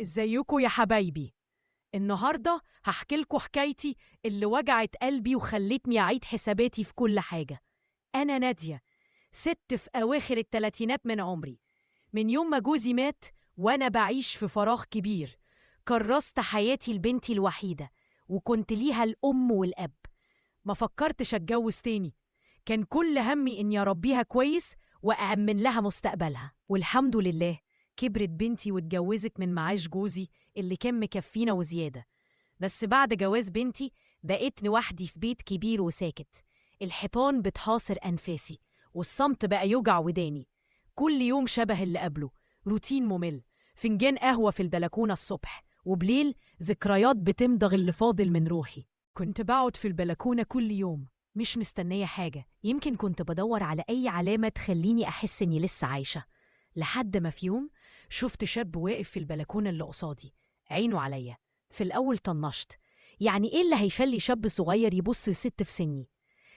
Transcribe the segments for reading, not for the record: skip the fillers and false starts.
ازيكوا يا حبايبي؟ النهارده هحكي لكم حكايتي اللي وجعت قلبي وخلتني اعيد حساباتي في كل حاجه. انا ناديه، ست في اواخر الثلاثينات من عمري. من يوم ما جوزي مات وانا بعيش في فراغ كبير. كرست حياتي لبنتي الوحيده، وكنت ليها الام والاب. ما فكرتش اتجوز تاني، كان كل همي اني اربيها كويس وأأمن لها مستقبلها. والحمد لله كبرت بنتي واتجوزت من معاش جوزي اللي كان مكفينا وزيادة. بس بعد جواز بنتي بقيت لوحدي في بيت كبير وساكت. الحيطان بتحاصر أنفاسي والصمت بقى يوجع وداني. كل يوم شبه اللي قبله، روتين ممل، فنجان قهوة في البلكونة الصبح، وبليل ذكريات بتمضغ اللي فاضل من روحي. كنت بقعد في البلكونة كل يوم مش مستنية حاجة، يمكن كنت بدور على أي علامة تخليني أحس إني لسه عايشة. لحد ما في يوم شفت شاب واقف في البلكونة اللي قصادي، عينه عليا. في الأول طنشت، يعني إيه اللي هيخلي شاب صغير يبص لست في سني؟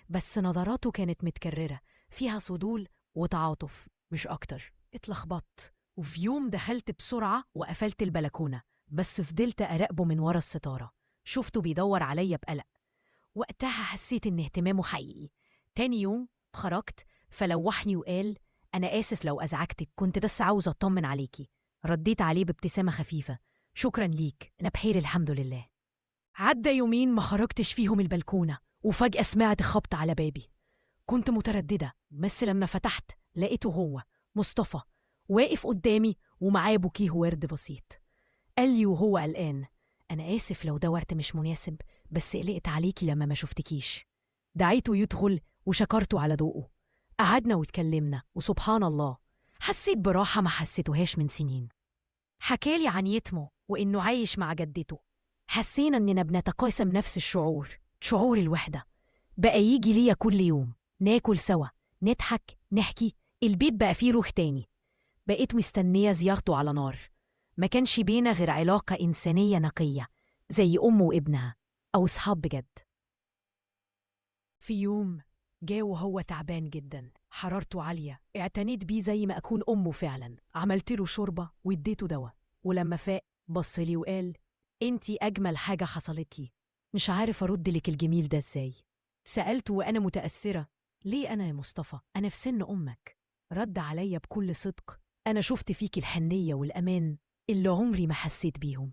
بس نظراته كانت متكررة، فيها فضول وتعاطف مش أكتر. اتلخبطت، وفي يوم دخلت بسرعة وقفلت البلكونة، بس فضلت أراقبه من ورا الستارة. شفته بيدور عليا بقلق. وقتها حسيت إن اهتمامه حقيقي. تاني يوم خرجت فلوحني وقال: أنا آسف لو أزعجتك، كنت بس عاوز أطمن عليكي. رديت عليه بابتسامة خفيفة: شكرا ليك، أنا بخير الحمد لله. عدى يومين ما خرجتش فيهم البلكونة، وفجأة سمعت خبط على بابي. كنت مترددة، بس لما فتحت لقيته هو مصطفى، واقف قدامي ومعاه بوكيه ورد بسيط. قال لي وهو قلقان: أنا آسف لو ده وقت مش مناسب، بس قلقت عليكي لما ما شفتكيش. دعيته يدخل وشكرته على ذوقه. قعدنا واتكلمنا، وسبحان الله حسيت براحة ما حسيتهاش من سنين. حكالي عن يتمه وإنه عايش مع جدته. حسينا إننا بنتقاسم نفس الشعور، شعور الوحدة. بقى يجي ليا كل يوم، ناكل سوا، نضحك، نحكي. البيت بقى فيه روح تاني. بقيت مستنية زيارته على نار. ما كانش بينا غير علاقة إنسانية نقية، زي أم وابنها أو أصحاب بجد. في يوم جه وهو تعبان جدا، حرارته عالية. اعتنيت بيه زي ما أكون أمه فعلا. عملت له شوربة واديته دواء، ولما فاق بص لي وقال: انتي أجمل حاجة حصلت لي، مش عارف أرد لك الجميل ده إزاي. سألته وأنا متأثرة: ليه أنا يا مصطفى؟ أنا في سن أمك. رد عليا بكل صدق: أنا شفت فيك الحنية والأمان اللي عمري ما حسيت بيهم.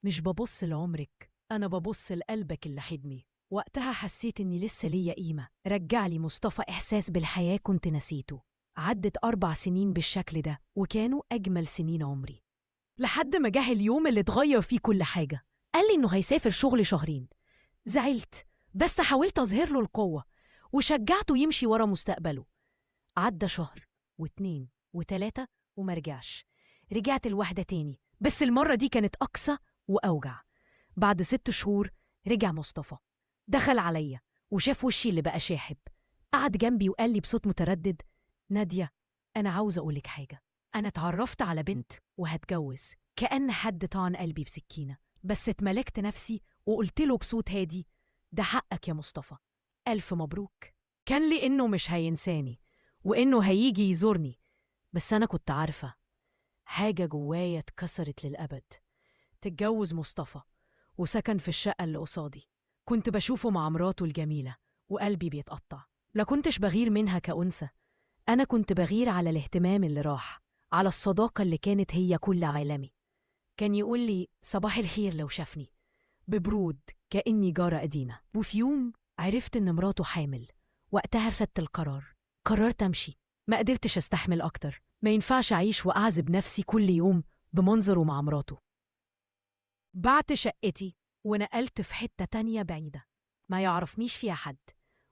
مش ببص لعمرك، أنا ببص لقلبك اللي حضني. وقتها حسيت إني لسه ليا قيمة. رجع لي مصطفى إحساس بالحياة كنت نسيته. عدت 4 سنين بالشكل ده، وكانوا أجمل سنين عمري. لحد ما جه اليوم اللي اتغير فيه كل حاجة. قال لي إنه هيسافر شغل 2 شهر. زعلت، بس حاولت أظهر له القوة وشجعته يمشي ورا مستقبله. عدى شهر و2 و3 ومرجعش. رجعت الوحدة تاني، بس المرة دي كانت أقسى وأوجع. بعد 6 شهور رجع مصطفى. دخل عليا وشاف وشي اللي بقى شاحب. قعد جنبي وقال لي بصوت متردد: نادية، أنا عاوز أقولك حاجة. أنا اتعرفت على بنت وهتجوز. كأن حد طعن قلبي بسكينة، بس اتملكت نفسي وقلت له بصوت هادي: ده حقك يا مصطفى، ألف مبروك. كان لي إنه مش هينساني وإنه هيجي يزورني، بس أنا كنت عارفة حاجة جوايا اتكسرت للأبد. تتجوز مصطفى وسكن في الشقة اللي قصادي. كنت بشوفه مع مراته الجميلة وقلبي بيتقطع. لا كنتش بغير منها كأنثى، أنا كنت بغير على الاهتمام اللي راح، على الصداقة اللي كانت هي كل عالمي. كان يقول لي صباح الخير لو شافني، ببرود كأني جارة قديمة. وفي يوم عرفت إن مراته حامل. وقتها خدت القرار، قررت أمشي. ما قدرتش أستحمل أكتر. ما ينفعش أعيش وأعذب نفسي كل يوم بمنظره مع مراته. بعت شقتي ونقلت في حتة تانية بعيدة ما يعرفنيش فيها حد،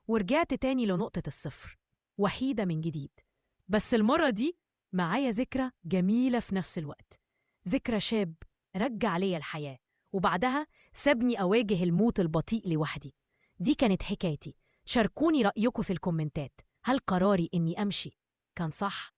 ورجعت تاني لنقطة الصفر، وحيدة من جديد. بس المرة دي معايا ذكرى جميلة في نفس الوقت، ذكرى شاب رجع ليا الحياة وبعدها سابني أواجه الموت البطيء لوحدي. دي كانت حكايتي. شاركوني رأيكم في الكومنتات. هل قراري إني أمشي كان صح؟